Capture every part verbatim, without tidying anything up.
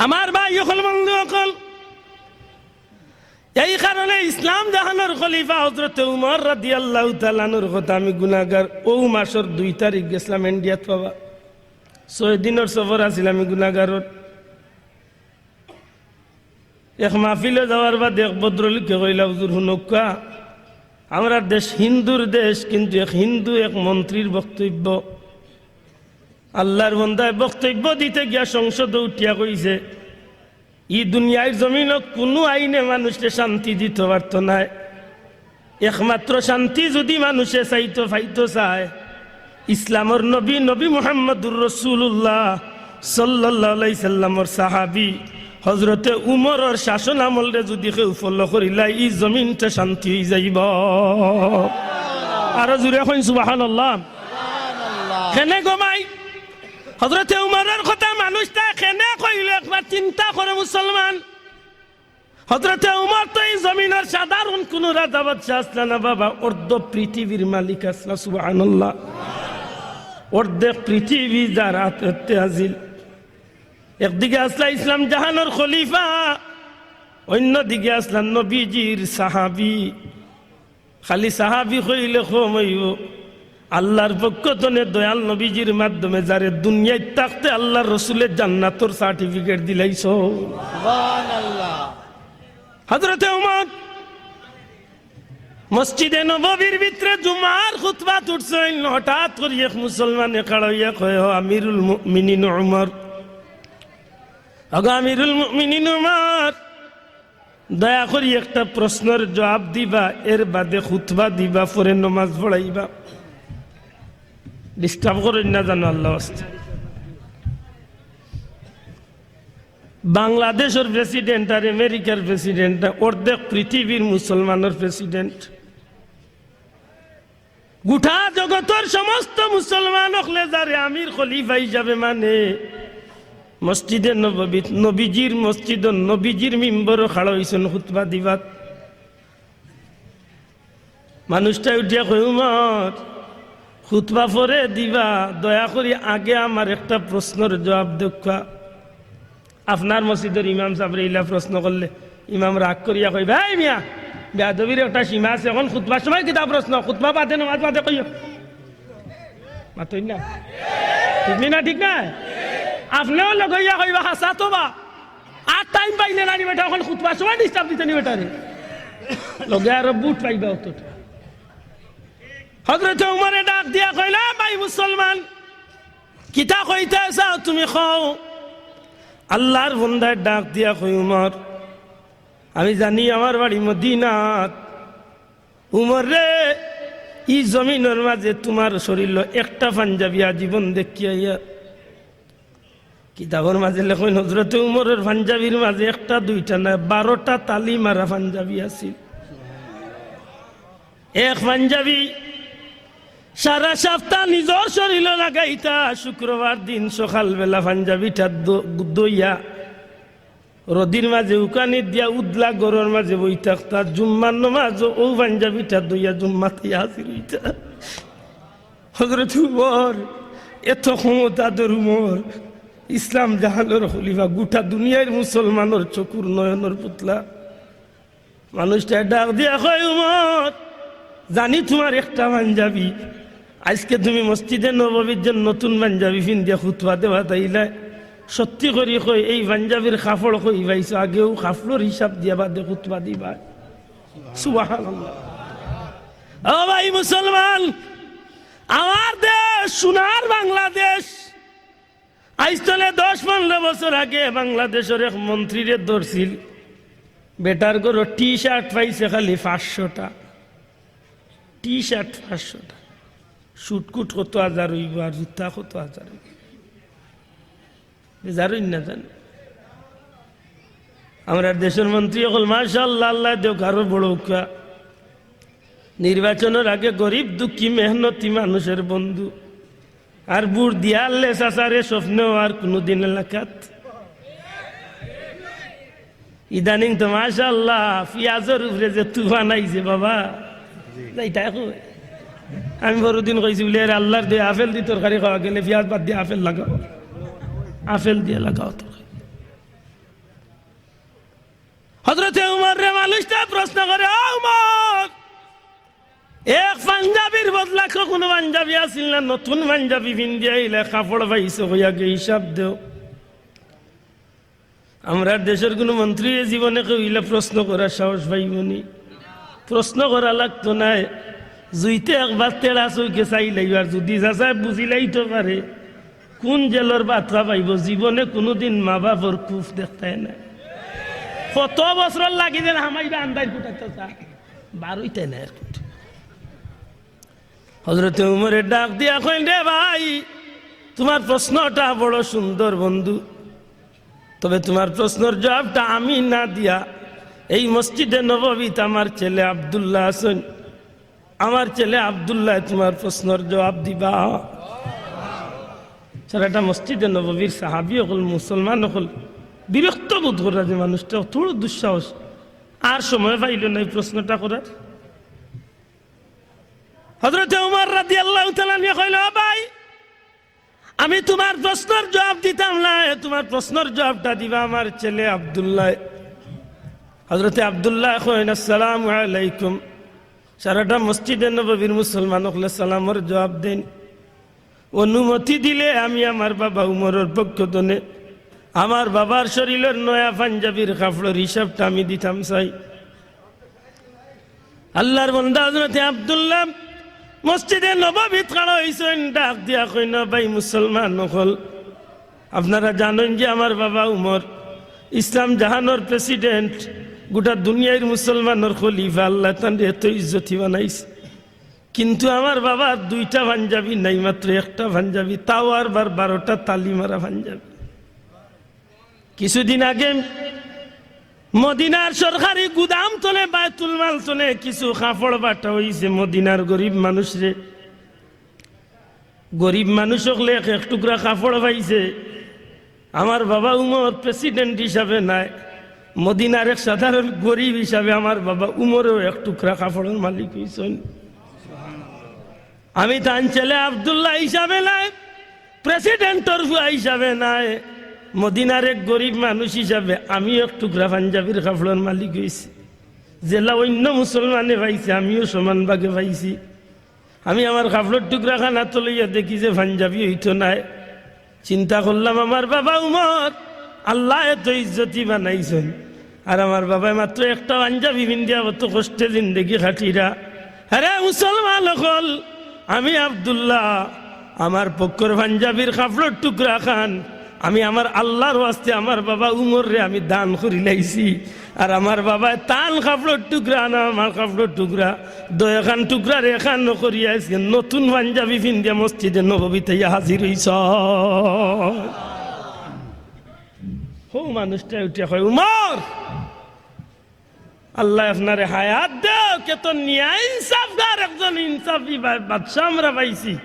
আমার ভাই অকল, বন্ধু অকল, এই কারণে ইসলাম জাহানর খলিফা হযরতে উমর রাদিয়াল্লাহু তাআলা আনহুর কথা আমি গুনাহগার। অউ মাসর দুই তারিখ গেছলাম ইন্ডিয়াত বাবা, ছয় দিনর সফর আছিল, আমি গুনাহগারর। এক মাহফিলো যাওয়ার বাদে এক ভদ্রলোকে কইলা, "হুজুর, হুনউক্কা, আমরার দেশ হিন্দুর দেশ, কিন্তু এক হিন্দু এক মন্ত্রীর বক্তব্য, আল্লাহর বন্দায় বক্তব্য দিতে গিয়া সংসদো উঠিয়া কইছে, ই দুনিয়ার জমিনো কুনু আইনে মানুষরে শান্তি দিতো পারতো নায়। একমাত্র শান্তি যুদি মানুষে চাইতো পাইতো চায়, ইসলামর নবী, নবী মুহাম্মদুর রাসূলুল্লাহ সাল্লাল্লাহু আলাইহি সাল্লামর সাহাবী হযরতে উমরর শাসন আমলরে যুদি কেউ follow করিলায়, ই জমিনটা শান্তি অইযাইবো।" আরো জুরে কইন সুবহানাল্লাহ। কেনে গো ভাই, হযরতে উমরর কথা মানুষটায় কেনে কইলো, একবার চিন্তা করো মুসলমান। হযরতে উমর তো ই জমিনর সাধারণ কুনু রাজা বাদশা আছলা না বাবা, অর্ধ পৃথিবীর মালিক আছলা, সুবহানাল্লাহ। অর্ধেক পৃথিবী যার আয়ত্তে আছিল। একদিকে আছলা ইসলাম জাহানর খলিফা, অইন্যদিকে আছলা নবীজির সাহাবী। খালি সাহাবী কইলে কম অইবো, আল্লাহর পক্ষ তনে দয়াল নবীজির মাধ্যমে যারে দুনিয়াত থাকতে আল্লাহর রসুলে জান্নাতর certificate দিলাইছইন। সুবহানাল্লাহ। হযরতে উমর মসজিদে নববীর ভিতরে জুমার খুতবাত উঠছইন, হঠাৎ করি এক মুসলমানে খাড়া অইয়া কয়, "ও আমিরুল মুমিনিন উমর, ওগো আমিরুল মুমিনিন উমর, দয়া করি একটা প্রশ্নর জবাব দিবা, এর বাদে খুতবা দিবা, পরে নমাজ পড়াইবা।" Disturb করইন না জানো আল্লাহ ওয়াস্তে। বাংলাদেশর president আর আমেরিকার president, অর্ধেক পৃথিবীর মুসলমানর president। গুটা জগতর সমস্ত মুসলমান অকলে যারে আমির খলিফা হিসাবে মানে, মসজিদে নববীত, নবীজির মসজিদো, নবীজির মিম্বরো খাড়া অইছইন খুতবা দিবার। মানুষটায় উঠিয়া কয়, "উমর, খুতবা পরে দিবা, দয়া করি আগে আমার একটা প্রশ্নর জবাব দেউক্কা।" আপনার মসজিদর ইমাম সাবরে ইলা প্রশ্ন করলে ইমাম রাগ করিয়া কইবা, "এই মিয়া, বেয়াদবির একটা সীমা আছে, অখন খুতবার সময় কিতা প্রশ্ন, খুতবা বাদে নমাজ বাদে কইও।" মাতইন না? ঠিক নি না, ঠিক না? আপনেও লগইয়া কইবা, "হাছা তো বা, আর time পাইলে না নি বেটা, অখন খুতবার সময় disturb দিতে নি বেটারে।" লগে আরো বুট পাইবা অতটা। হযরতে উমরে ডাক দিয়া কইলা, "ভাই মুসলমান, কিতা কইতায় চাও তুমি কও।" আল্লাহর বন্দায় ডাক দিয়া কয়, "উমর, আমি জানি আমার বাড়ি মদিনাত। উমর রে, ই জমিনর মাঝে তুমার শরীলো একটা পাঞ্জাবি আজীবন দেখিয়ার।" কিতাবর মাঝে লেখইন, হযরতে উমরর পাঞ্জাবির মাঝে একটা দুইটা নায়, বারোটা তালি মারা পাঞ্জাবি আছিল। এক পাঞ্জাবি সারা সপ্তাহ নিজর শরীলো লাগাইতা, শুক্রবার দিন সকালবেলা পাঞ্জাবিটা ধ-, ধইয়া রদির মাঝে উকানি দিয়া উদলা ঘরর মাঝে বই থাকতা, জুম্মার নমাজো অউ পাঞ্জাবিটা ধইয়া জুম্মাত আইয়া হাজির অইতা। হযরত উমর, এত ক্ষমতাধর উমর, ইসলাম জাহানর খলিফা, গুটা দুনিয়ার মুসলমানর চকুর নয়নর পুতলা। মানুষটায় ডাক দিয়া কয়, "উমর, জানি তুমার একটা পাঞ্জাবি, আইজকে তুমি মসজিদে নববীত যে নতুন পাঞ্জাবি ফিন্দিয়া খুতবা দেওয়াত আইলায়, সত্যি করি কই, এই পাঞ্জাবির কাপড় কই পাইছো? আগেউ কাপড়র হিসাব দিয়া বাদে খুতবা দিবায়।" সুবহানাল্লাহ। ও ভাই মুসলমান, আমার দেশ, সোনার বাংলাদেশ, আইজ তলে দশ পনরো বছর আগে বাংলাদেশর এক মন্ত্রীরে ধরছিল, বেটার ঘরো টি শার্ট পাইছে খালি পাঁচশোটা, টি শার্ট পাঁচশোটা, শুটকুট কত হাজার অইবো আর জুতা কত হাজার অইবো, বেজার অইন না জানো। আমরার দেশর মন্ত্রী অকল মাশাআল্লাহ, আল্লায় দেউক আরো বড়উক্কা। নির্বাচনর আগে গরিব দুঃখী মেহনতি মানুষর বন্ধু। আর ভোট দিয়া আনলে চাচারে স্বপ্নেও আর কুনুদিন এলাকাত। ইদানিং তো মাশাআল্লাহ পিয়াজর উপরে যে তুফান আইছে বাবা, যাইতায় কই? আমি বড়দিন কইছি বুলে, "এরে আল্লার দোয়ায় আপেল দি তরকারি খাওয়া গেলে পিয়াজ বাদ দিয়া আপেল লাগাও, আপেল দিয়া লাগাও তরকারি।" হযরতে উমররে মানুষটায় প্রশ্ন করে, "ও উমর, এক পাঞ্জাবির বদলা তো কুনু পাঞ্জাবি আছিল না, নতুন পাঞ্জাবি পিন্দিয়া ইলা কাপড় পাইছো, কইয়া গিয়া হিসাব দেও।" আমরার দেশর কুনু মন্ত্রীরে জীবনে কেউ ইলা প্রশ্ন করার সাহস পাইবো নি? প্রশ্ন করা লাগতো নায়। জুইতে একবার তেড়া চউখে চাইলাইবা, আর যুদি চাচায় বুঝিলাইতো পারে, কুন জেলর বাতরা পাইবো, জীবনে কুনুদিন মা-বাফর কুফ দেখতায় নায়। কত বছর লাগি যেন হামাইবা আন্দাইর কুটাইতো চা, বারইতায় নায় আর কুট। হযরতে উমরে ডাক দিয়া কইন, "রে ভাই, তুমার প্রশ্নটা বড় সুন্দর বন্ধু, তবে তুমার প্রশ্নর জবাবটা আমি না দিয়া এই মসজিদে নববীত আমার ছেলে আব্দুল্লাহ আছইন, আমার ছেলে আব্দুল্লায় তুমার প্রশ্নর জবাব দিবা।" সারাটা মসজিদে নববীর সাহাবী অকল, মুসলমান অকল বিরক্ত বোধ কররা যে মানুষটা অত বড় দুঃসাহস, আর সময় পাইল না এই প্রশ্নটা করার। হযরতে উমর রাদিয়াল্লাহু তাআলা আনহু কইল, "ও ভাই, আমি তুমার প্রশ্নর জবাব দিতাম নায়, তুমার প্রশ্নর জবাবটা দিবা আমার ছেলে আব্দুল্লায়।" হযরতে আব্দুল্লায় কইন, "আসসালামু আলাইকুম।" সারাটা মসজিদে নববীর মুসলমান অকলে সালামর জবাব দেইন। অনুমতি দিলে আমি আমার বাবা উমরর পক্ষ তনে আমার বাবার শরীলর নয়া পাঞ্জাবির কাপড়র হিসাবটা আমি দিতাম চাই। আল্লার বন্দা হযরতে আব্দুল্লাহ মসজিদে নববীত খাড়া অইছইন, ডাক দিয়া কইন, "ভাই মুসলমান অকল, আপনারা জানইন যে আমার বাবা উমর ইসলাম জাহানর president, গোটা দুনিয়ার মুসলমানর খলিফা, আল্লায় তানরে এত ইজ্জতি বানাইছে।" কিন্তু আমার বাবার দুইটা পাঞ্জাবি নাই, মাত্র একটা পাঞ্জাবি, তাও আরবার বারোটা তালি মারা পাঞ্জাবি। কিছুদিন আগে মদিনার সরকারি গুদাম তনে, বায়তুল মাল তনে কিছু কাপড় বাটা অইছে মদিনার গরিব মানুষরে। গরিব মানুষ অকলে এক এক টুকরা কাপড় পাইছে। আমার বাবা উমর president হিসাবে নায়, মদিনার এক সাধারণ গরিব হিসাবে আমার বাবা উমরেও এক টুকরা কাপড়র মালিক অইছইন। আমি তান ছেলে আব্দুল্লাহ হিসাবে নায়, presidentর ফুয়া হিসাবে নায়, মদিনার এক গরিব মানুষ হিসাবে আমিও এক টুকরা পাঞ্জাবির কাপড়র মালিক অইছি। যেলা অইন্য মুসলমানে পাইছে, আমিও সমান ভাগে পাইছি। আমি আমার কাপড়র টুকরা খান আতো লইয়া দেখি যে পাঞ্জাবি অইতো নায়। চিন্তা করলাম, আমার বাবা উমর আল্লায় এত ইজ্জতি বানাইছইন, আর আমার বাবায় মাত্র একটা পাঞ্জাবি পিন্দিয়া অত কষ্টে জিন্দেগি কাটিরা। আরে মুসলমান অকল, আমি আব্দুল্লাহ, আমার পক্ষর পাঞ্জাবির কাপড়র টুকরা খান আমি আমার আল্লার ওয়াস্তে আমার বাবা উমররে আমি দান করিলাইছি। আর আমার বাবায় তান কাপড়র টুকরা না আমার কাপড়র টুকরা, দুইখান টুকরার একখান করিয়া আইজকে নতুন পাঞ্জাবি পিন্দিয়া মসজিদে নববীত আইয়া হাজির অইছইন। হউ মানুষটায় উঠিয়া কয়, "উমর, আল্লায় আপনারে হায়াত দেউক, এত ন্যায় ইনসাফদার একজন ইনসাফি বা-, বাদশা আমরা পাইছি।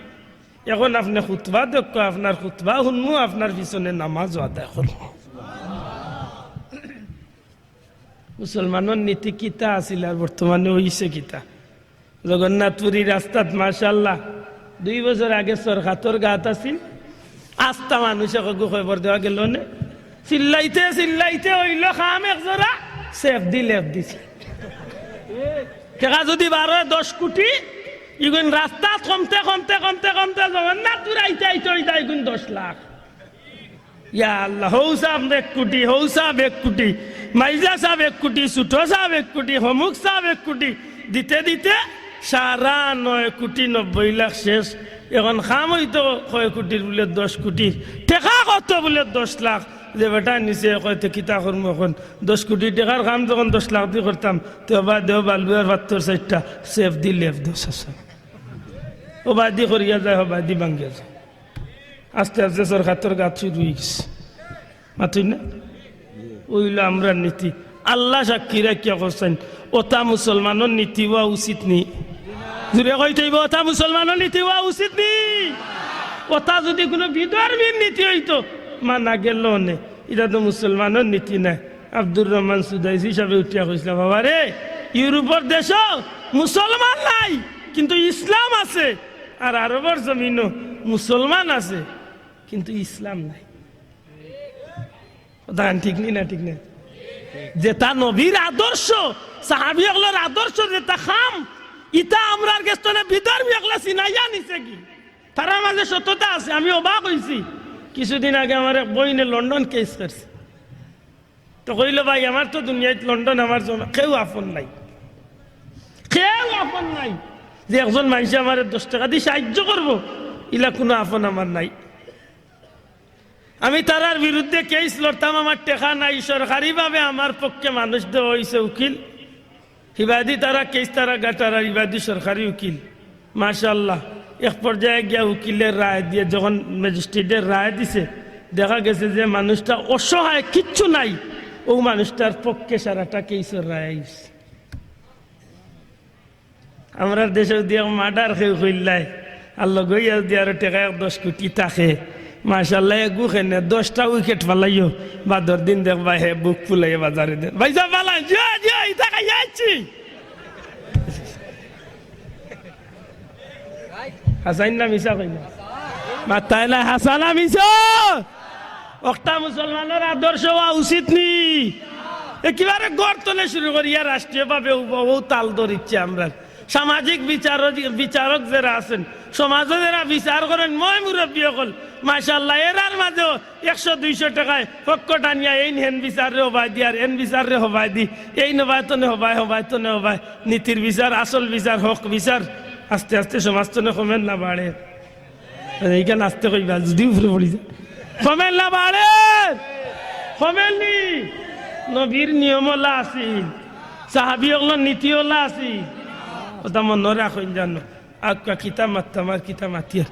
এখন আপনে খুতবা দেউক্কা, আপনার খুতবা হুনমু, আপনার পিছনে নামাজও আদায় করমু।" মুসলমানর নীতি কিতা আছিল আর বর্তমানে অইছে কিতা? জগন্নাথপুরী রাস্তাত মাশাআল্লাহ, দুই বছর আগে সরকাতর গাত আছিল, আস্তা মানুষ একগু কবর দেওয়া গেল নে। চিল্লাইতে চিল্লাইতে অইল কাম এক জোড়া, সেফ দি লেফ দিছে। টেকা যদি বারো দশ কোটি, ইগুন রাস্তাত কমতে কমতে কমতে কমতে জগন্নাথপুর আইতে আইতে অইতা ইগুন দশ লাখ। ইয়া আল্লাহ, হউ সাব এক কোটি, হউ সাব এক কোটি, মাইজা সাব এক কোটি, ছোট সাব এক কোটি, হমুক সাব এক কোটি, দিতে দিতে সারা নয় কোটি নব্বই লাখ শেষ। এখন কাম অইতো কয় কোটির বুলে দশ কোটির। টেকা কত বুলে দশ লাখ। যে বেটা নিছে কয়, "তে কিতা করমু এখন? দশ কোটি টেকার কাম যখন দশ লাখ দি করতাম, তে ওবায় দেও বালু আর পাত্তর চাইরটা, সেফ দি লেফ দেও চাচা।" ওবায়দি করিয়া যায়, ওবায়দি ভাঙ্গিয়া যায়। আস্তে আস্তে সরকাতর গাত শুরু অইগেছে। মাতইন না? অইল আমরার নীতি। আল্লা সাক্ষী রাখিয়া কইছইন, অতা মুসলমানর নীতি অওয়া উচিত নি? জুরে কইতে অইবো, অতা মুসলমানর নীতি অওয়া উচিত নি? অতা যুদি কুনু বিধর্মীর নীতি অইতো, মানা গেল অনে। ইটা তো মুসলমানর নীতি নায়। আব্দুর রহমান সুদাইসি সাবে উঠিয়া কইছলা, "বাবা রে, ইউরোপর দেশো মুসলমান নাই, কিন্তু ইসলাম আছে, আর আরবর জমিনো মুসলমান আছে, কিন্তু ইসলাম নাই।" কথা ঠিক নি না? ঠিক না? যেটা নবীর আদর্শ, সাহাবী অকলর আদর্শ যেটা খাম, ইটা আমরার গেছ থনে বিধর্মী অকলে ছিনাইয়া নিছে গি। তারার মাঝে সততা আছে, আমি অবাক অইছি। কিছুদিন আগে আমার এক বইনে লন্ডন কেস করছে, তো কইলো, "ভাই, আমার তো দুনিয়াত লন্ডন আমার জমা, কেউ আপন নাই, কেউ আপন নাই, যে একজন মানষে আমারে দশ টেকা দি সাহায্য করবো, ইলা কুনু আপন আমার নাই।" আমি তারার বিরুদ্ধে কেস লড়তাম, আমার টেকা নাই, সরকারিভাবে আমার পক্ষে মানুষ দেওয়া অইছে উকিল। হিবাদি তারা কেস তারা গাটার আর হিবাদি সরকারি উকিল। মাশাআল্লাহ, এক পর্যায়ে গিয়া উকিলে রায় দিয়া, যখন ম্যাজিস্ট্রেটে রায় দিছে, দেখা গেছে যে মানুষটা অসহায়, কিচ্ছু নাই, অউ মানুষটার পক্ষে সারাটা কেসর রায় আইছে। আমরার দেশে যদি এক মার্ডার কেউ করিলায়, আর লগে ইয়া যদি আরো টেকা এক দশ কোটি থাকে, মাশাআল্লাহ, এগু কেনে দশটা উইকেট ফালাইও, বাদর দিন দেখবায় হে বুক ফুলাইয়া বাজারে দেয়, "ভাইসাব ফালাইন, জিও, জিও, ইতা খাইয়া আইছি।" হাছা না মিছা কইলা? মাতইন না, হাছা না মিছা? অকটা মুসলমানর আদর্শ অওয়া উচিত নি? একেবারে ঘর থনে শুরু করিয়া রাষ্ট্রীয়ভাবে অউ, অউ তাল ধরিছে আমরার। সামাজিক বিচারক, বিচারক যেরা আছইন, সমাজো যেরা বিচার করইন, ময়-মুরব্বি অকল, মাশাআল্লাহ, এরার মাঝেও একশো দুইশো টেকায় পক্ষ টানিয়া এইন হেন বিচাররে হবায় দি, আর হেন বিচাররে হবায় দি, এইন হবায় থনে হবায়, হবায় থনে হবায়, নীতির বিচার, আসল বিচার, হক বিচার, আস্তে আস্তে সমাজ থনে কমের না বাড়ের? ইখান আস্তে কইবা, যদি উপরে পড়ি যায়। কমের না বাড়ের? কমের নি? নবীর নিয়ম অলা আছিল, সাহাবী অকলর নীতি অলা আছিল। কথা মনো রাখইন জানো। আউক্কা কিতা মাততাম আর কিতা মাতিয়ার।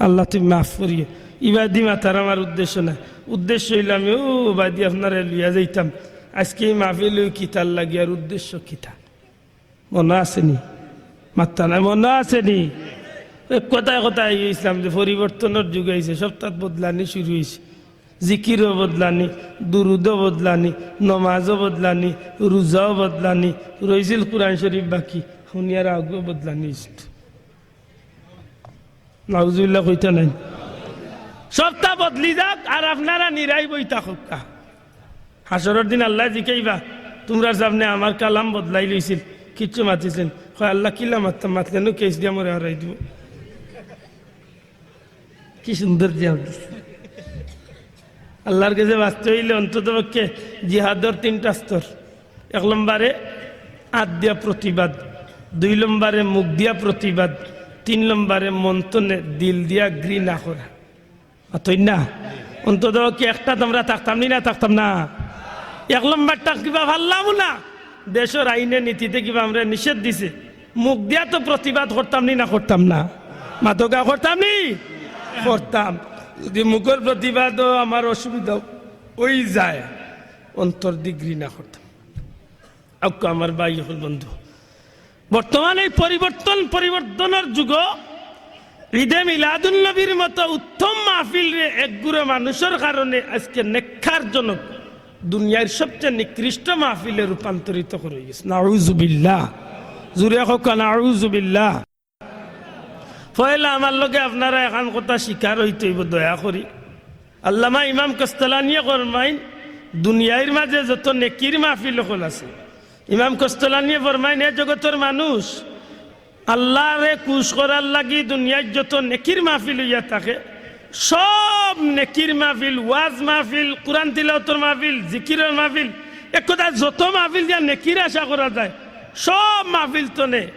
আল্লাহ তুমি মাফ করিও। ইবাদি মাতার আমার উদ্দেশ্য না। উদ্দেশ্য অইলো আমি অউ বাদি আপনারে লইয়া যাইতাম। আজকে ই মাহফিল অউ কিতার লাগি আর উদ্দেশ্য কিতা? মনো আছে নি? মাতইন না, মনো আছে নি? এক কথায় কথায় ইসলাম যে পরিবর্তনর যুগ আইছে, সবতাত বদলানি শুরু অইছে। জিকিরও বদলানি, দুরুদও বদলানি, নমাজও বদলানি, রোজাও বদলানি, রইছিল কুরআন শরীফ বাকি, হুনিয়ার আগুও বদলানি অইছে। নাউজুবিল্লাহ কইতা নায়? সবতা বদলি যাউক, আর আপনারা নিরাই বই থাকউক্কা। হাশরর দিন আল্লায় জিকাইবা, "তুমরার সামনে আমার কালাম বদলাইলিছিল, কিচ্ছু মাতিছইন?" কয়, "আল্লাহ, কিলা মাততাম, মাতলে নু কেস দিয়া মরে হারাই দিবো।" কি সুন্দর জবাব দিছে। আল্লাহর গেছে বাঁচতে অইলে অন্তত পক্ষে জিহাদর তিনটা স্তর। এক নম্বরে আত দিয়া প্রতিবাদ, দুই নম্বরে মুখ দিয়া প্রতিবাদ, তিন নম্বরে মন থনে দিল দিয়া ঘৃণা করা। মাতইন না? অন্তত পক্ষে একটাত আমরা থাকতাম নি না থাকতাম না? এক নম্বরটা কিবা পারলাম না, দেশর আইনে নীতিতে কিবা আমরারে নিষেধ দিছে, মুখ দিয়া তো প্রতিবাদ করতাম নি না করতাম না? মাতউক্কা, করতাম নি? করতাম। যদি মুখর প্রতিবাদও আমার অসুবিধা অইযায়, অন্তর দি ঘৃণা করতাম। আউক্কা আমার ভাই অকল, বন্ধু, বর্তমানে এই পরিবর্তন, পরিবর্তনর যুগো ঈদে মিলাদুন্নবীর মতো উত্তম মাহফিলরে একগুরে মানুষর কারণে আজকে নেক্কারজনক, দুনিয়ার সবচেয়ে নিকৃষ্ট মাহফিলে রূপান্তরিত করি গেছে। নাউজুবিল্লাহ। জুরে কউক্কা, নাউজুবিল্লাহ। পয়লা আমার লগে আপনারা এখান কথা স্বীকার অইতে অইবো, দয়া করি। আল্লামা ইমাম কস্তলানিয়ে ফরমাইন, দুনিয়ার মাঝে যত নেকির মাহফিল অকল আছে, ইমাম কস্তলানিয়ে ফরমাইন, এ জগতর মানুষ, আল্লাহরে খুশ করার লাগি দুনিয়ার যত নেকির মাহফিল অইয়া থাকে, সব নেকির মাহফিল, ওয়াজ মাহফিল, কুরআন তিলাওয়াতর মাহফিল, জিকিরর মাহফিল, এক কথায় যত মাহফিল দিয়া নেকির আশা করা যায়, সব মাহফিল থনে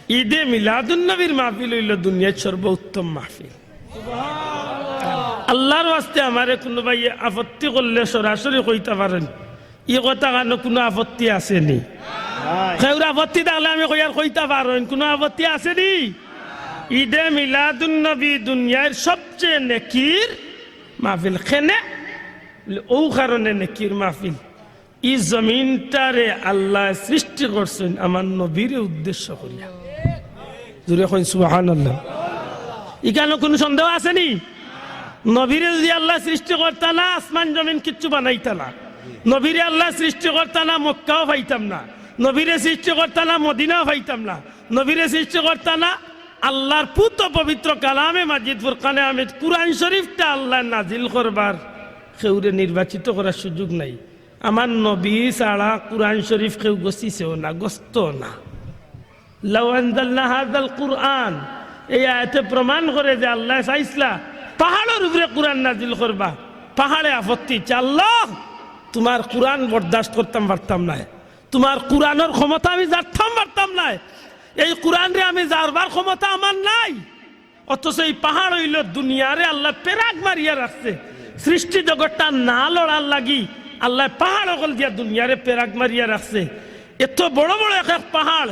ঈদে মিলাদুন্নবীর মাহফিল অইলো দুনিয়ার সর্বোত্তম মাহফিল। আল্লাহর ওয়াস্তে আমারে কুনু ভাইয়ে আপত্তি করলে সরাসরি কইতা পারইন, ই কথাখানো কুনু আপত্তি আছে নি? কেউর আপত্তি থাকলে আমি কইয়ার কইতা পারইন, কুনু আপত্তি আছে নি? ঈদে মিলাদুন্নবী দুনিয়ার সবচেয়ে নেকির মাহফিল। কেনে? বলে, অউ কারণে নেকির মাহফিল। ই জমিনটারে আল্লায় সৃষ্টি করছইন আমার নবীরে উদ্দেশ্য করিয়া। জুরে কইন সুবহানাল্লাহ। ইখানো কুনু সন্দেহ আছে নি? নবীরে যদি আল্লায় সৃষ্টি করতা না, আসমান জমিন কিচ্ছু বানাইতা না। নবীরে আল্লায় সৃষ্টি করতা না, মক্কাও পাইতাম না। নবীরে সৃষ্টি করতা না, মদিনাও পাইতাম না। নবীরে সৃষ্টি করতা না, আল্লাহর পুত পবিত্র কালামে মাজিদ, ফুরকানে হামিদ, কুরআন শরীফটা আল্লায় নাজিল করবার কেউরে নির্বাচিত করার সুযোগ নাই। আমার নবী ছাড়া কুরআন শরীফ কেউ গছিছেও না, গছতো না। লাউ আনজালনা হাযাল কুরআন, এই আয়াতে প্রমাণ করে যে আল্লায় চাইছলা পাহাড়র উপরে কুরআন নাজিল করবা। পাহাড়ে আপত্তি দিছে, "আল্লাহ, তুমার কুরআন বরদাস্ত করতাম পারতাম নায়, তুমার কুরআনর ক্ষমতা আমি জারতাম পারতাম নায়, এই কুরআনরে আমি জারবার ক্ষমতা আমার নাই।" অথচ এই পাহাড় অইলো দুনিয়ারে আল্লায় পেরাক মারিয়া রাখছে। সৃষ্টি জগতটা না লড়ার লাগি আল্লায় পাহাড় অকল দিয়া দুনিয়ারে পেরাক মারিয়া রাখছে। এত বড় বড় এক এক পাহাড়,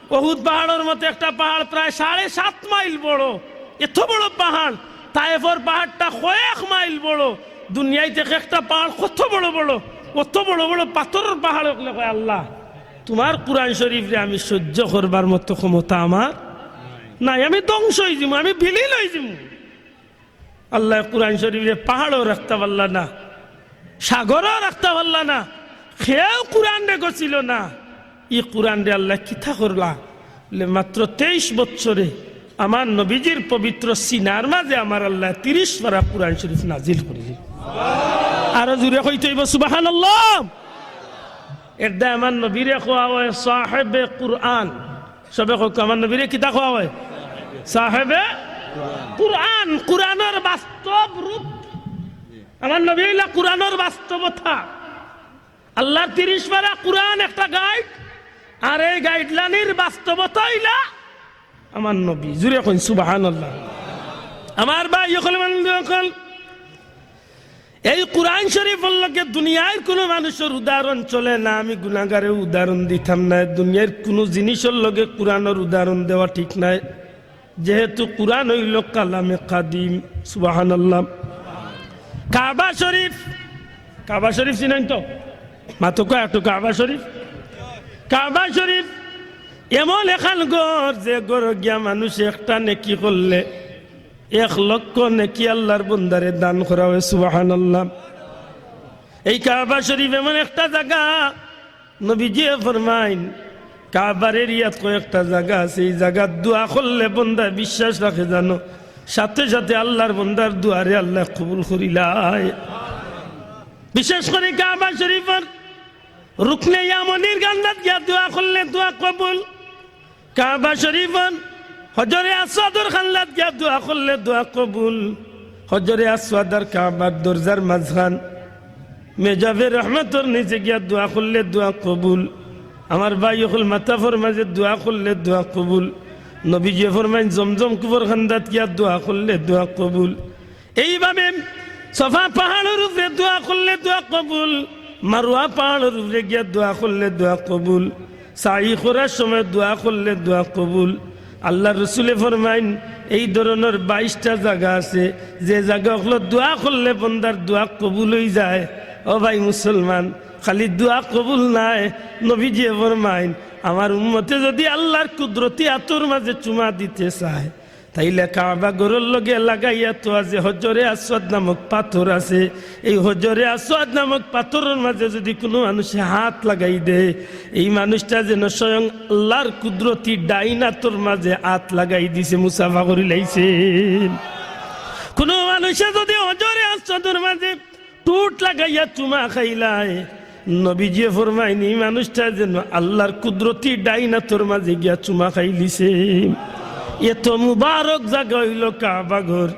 উহুদ পাহাড়র মতো একটা পাহাড় প্রায় সাড়ে সাত মাইল বড়, এত বড় পাহাড়। তায়েফর পাহাড়টা কয়েক মাইল বড়। দুনিয়াইত এক একটা পাহাড় কত বড় বড়, অত বড় বড় পাথরর পাহাড় অকলে কয়, "আল্লাহ, তুমার কুরআন শরীফরে আমি সহ্য করবার মতো ক্ষমতা আমার নাই, আমি ধ্বংস অইযিমু, আমি বিলীন অইযিমু।" আল্লায় কুরআন শরীফরে পাহাড়ও রাখতা পারলা না, সাগরও রাখতা পারলা না, কেউ কুরআনরে গছিল না। ই কুরআনরে আল্লায় কিতা করলা? বলে, মাত্র তেইশ বছরে আমার নবীজির পবিত্র সিনার মাঝে আমার আল্লায় তিরিশ পারা কুরআন শরীফ নাজিল করি দিল। আরো জোরে কইতে অইবো সুবহানাল্লাহ। এরদায় আমার নবীরে কওয়া অয় সাহেবে কুরআন। সবে কউক্কা, আমার নবীরে কিতা কওয়া অয়? সাহেবে কুরআন, কুরআনর বাস্তব রূপ। আমার নবী অইলা কুরআনর বাস্তবতা। আল্লার তিরিশ পারা কুরআন একটা গাইড, আর এই গাইডলাইনর বাস্তবতা অইলা আমার নবী। জোরে কইন সুবহানাল্লাহ। আমার ভাই অকল, বন্ধু অকল, এই কুরআন শরীফর লগে দুনিয়ার কুনু মানুষর উদাহরণ চলে না। আমি গুনাগারে উদাহরণ দিতাম নায়, দুনিয়ার কুনু জিনিসর লগে কুরআনর উদাহরণ দেওয়া ঠিক নায়। যেহেতু কুরআন অইলো কালামে কাদিম, সুবহানাল্লাহ। কাবা শরীফ, কাবা শরীফ চিনইন তো? মাতউক্কা একটু, কাবা শরীফ। কাবা শরীফ এমন এখান ঘর, যে ঘরো গিয়া মানুষ একটা নেকি করলে এক লক্ষ নেকি আল্লার বন্দারে দান করা অয়। সুবহানাল্লাহ। এই কাবা শরীফ এমন একটা জাগা, নবীজিয়ে ফরমাইন, কাবার এরিয়াত কয়েকটা জাগা আছে, এই জাগাত দোয়া করলে বন্দা বিশ্বাস রাখে জানো, সাথে সাথে আল্লার বন্দার দোয়ারে আল্লায় কবুল করিলায়। বিশেষ করি কাবা শরীফর রুকনে ইয়ামনির কান্দাত গিয়া দোয়া করলে দোয়া কবুল। কাবা শরীফর হজরে আসওয়াদর কান্দাত গিয়া দোয়া করলে দোয়া কবুল। হজরে আসওয়াদ আর কাবার দরজার মাঝখান, মেজাবে রহমতর নিচে গিয়া দোয়া করলে দোয়া কবুল। আমার ভাই অকল, মাতাফর মাঝে দোয়া করলে দোয়া কবুল। নবীজিয়ে ফরমাইন, জমজম কুফর কান্দাত গিয়া দোয়া করলে দোয়া কবুল। এইভাবে সফা পাহাড়র উপরে দোয়া করলে দোয়া কবুল, মারওয়া পাহাড়র উপরে গিয়া দোয়া করলে দোয়া কবুল, সাই করার সময় দোয়া করলে দোয়া কবুল। আল্লার রসুলে ফরমাইন, এই ধরনর বাইশটা জাগা আছে, যে জাগা অকলো দোয়া করলে বন্দার দোয়া কবুল অইযায়। ও ভাই মুসলমান, খালি দোয়া কবুল নায়, নবীজিয়ে ফরমাইন, আমার উম্মতে যুদি আল্লার কুদরতি আতর মাঝে চুমা দিতে চায়, তাইলে কাবা ঘরর লগে লাগাইয়া থওয়া যে হজরে আসওয়াদ নামক পাথর আছে, এই হজরে আসওয়াদ নামক পাথরর মাঝে যুদি কুনু মানুষে আত লাগাই দেয়, এই মানুষটা যেন স্বয়ং আল্লার কুদরতি ডাইন আতর মাঝে আত লাগাই দিছে, মুসাফা করিলাইছে। কুনু মানুষে যুদি হজরে আসওয়াদর মাঝে ঠুট লাগাইয়া চুমা খাইলায়, নবীজিয়ে ফরমাইন, ই মানুষটা যেন আল্লার কুদরতি ডাইন আতর মাঝে গিয়া চুমা খাইলিছে। এত মুবারক জাগা অইলো কাবা ঘর,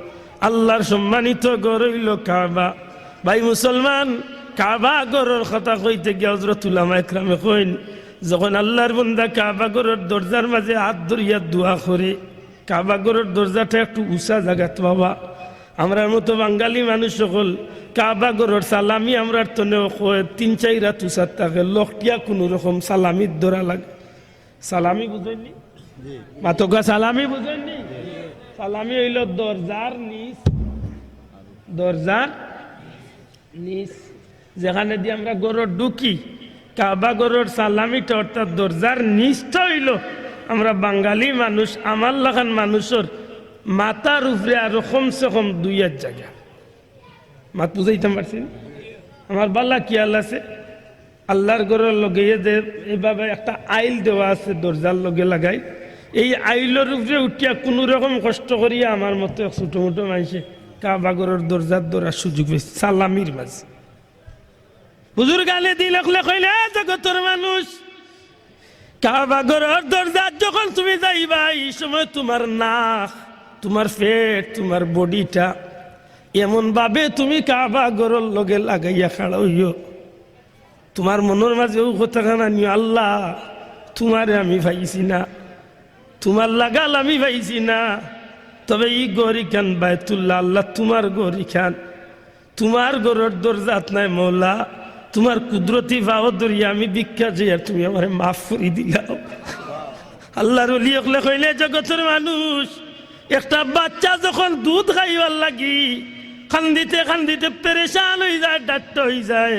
আল্লার সম্মানিত ঘর অইলো কাবা। ভাই মুসলমান, কাবা ঘরর কথা কইতে গিয়া হজরত উলামা একরামে কইন, যখন আল্লার বন্দা কাবা ঘরর দরজার মাঝে আত ধরিয়া দোয়া করে, কাবা ঘরর দরজাটা একটু উচা জাগাত বাবা। আমরার মতো বাঙালি মানুষ অকল কাবা ঘরর সালামি আমরার তনেও কয় তিন চাইর আত উচাত থাকে, লকটিয়া কুনু রকম সালামিত ধরা লাগে। সালামি বুঝইননি? মাতউক্কা, সালামি বুঝইননি? সালামি অইলো দরজার নিচ, দরজার নিচ, যেখানেদি আমরা ঘরো ঢুকি, কাবা ঘরর সালামিটা অর্থাৎ দরজার নিচটা অইলো আমরা বাঙালি মানুষ, আমার লাখান মানুষর মাথার উপরে আরো কমসে কম দুই আত জাগা। মাত বুঝাইতাম পারছি নি? আমার বালা খিয়াল আছে, আল্লার ঘরর লগে যে এইভাবে একটা আইল দেওয়া আছে দরজার লগে লাগাই, এই আইলর উপরে উঠিয়া কুনু রকম কষ্ট করিয়া আমার মতো এক ছোট মোটো মানষে কাবা ঘরর দরজাত ধরার সুযোগ পাইছে সালামির মাঝে। হুজুর গালে দিল অকলে কইলা, "এ জগতর মানুষ, কাবা ঘরর দরজাত যখন তুমি যাইবায়, ই সময় তুমার নাক, তুমার পেট, তুমার বডিটা এমন ভাবে তুমি কাবা ঘরর লগে লাগাইয়া খাড়া অইও, তুমার মনর মাঝে অউ কথাখান আনিও, 'আল্লাহ, তুমারে আমি পাইছি না, তুমার লাগাল আমি পাইছি না, তবে ই ঘর ইখান বায়তুল্লাহ, আল্লাহ, তুমার ঘর ইখান।' তুমার ঘরর দরজাত নাই মওলা, তুমার কুদরতি পাও ধরিয়া আমি ভিক্ষা চাইয়ার, তুমি আমারে মাফ করি দিলাও।" আল্লাহর ওলি অকলে কইলা, জগতর মানুষ, একটা বাচ্চা যখন দুধ খাইবার লাগি কান্দিতে কান্দিতে পেরেশান অইযায়, ডাট্টা অইযায়,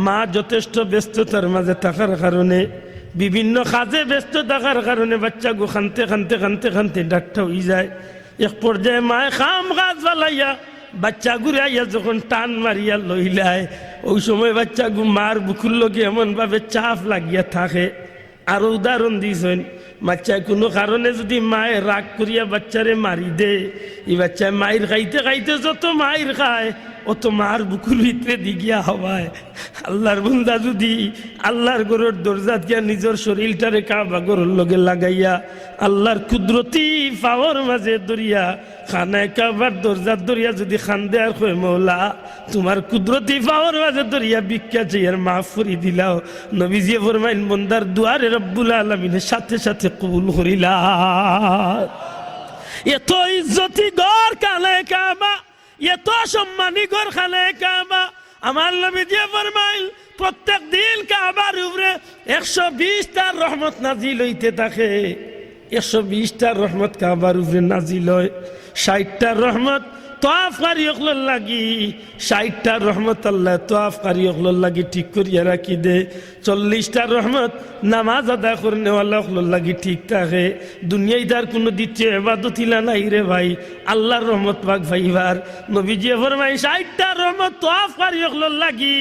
মা যথেষ্ট ব্যস্ততার মাঝে থাকার কারণে, বিভিন্ন কাজে ব্যস্ত থাকার কারণে বাচ্চাগু কানতে কানতে কানতে কানতে ডাট্টা অইযায়। এক পর্যায়ে মায়ে কাম কাজ ফালাইয়া বাচ্চাগুরে আইয়া যখন টান মারিয়া লইলায়, অউ সময় বাচ্চাগু মার বুকুর লগে এমন ভাবে চাপ লাগিয়া থাকে। আরো উদাহরণ দিছইন, বাচ্চায় কুনু কারণে যুদি মায়ে রাগ করিয়া বাচ্চারে মারি দে, ই বাচ্চায় মাইর খাইতে খাইতে যত মাইর খায়, অত মার বুকুর ভিতরে দি গিয়া হামায়। আল্লাহর বন্দা যুদি আল্লাহর ঘরর দরজাত গিয়া নিজর শরীলটারে কাবা ঘরর লগে লাগাইয়া আল্লাহর কুদরতি পাওর মাঝে ধরিয়া, খানায়ে কাবার দরজাত ধরিয়া যুদি কান্দে আর কয়, "মওলা, তুমার কুদরতি পাওর মাঝে ধরিয়া ভিক্ষা চাইয়ার, মাফ করি দিলাও।" নবীজিয়ে ফরমাইন, বন্দার দোয়ারে রব্বুল আলামিনে সাথে সাথে কবুল করিলা। এত ইজ্জতি ঘর খানায়ে কাবা, এত সম্মানী ঘর খানায়ে কাবা। আমার নবীজিয়ে ফরমাইন, প্রত্যেক দিন কাবার উপরে একশো বিশটা রহমত নাজিল অইতে থাকে। একশো বিশটা রহমত কাবার উপরে নাজিল অয়। ষাইটটা রহমত তওয়াফকারী অকলর লাগি, ষাইটটা রহমত আল্লায় তওয়াফকারী অকলর লাগি ঠিক করিয়া রাখি দে। চল্লিশটা রহমত নামাজ আদায় করনেওয়ালা অকলর লাগি ঠিক থাকে। দুনিয়াইত আর কুনু দ্বিতীয় ইবাদত ইলা নাই রে ভাই, আল্লাহর রহমত পাক পাইবার। নবীজিয়ে ফরমাইন, ষাইটটা রহমত তওয়াফকারী অকলর লাগি,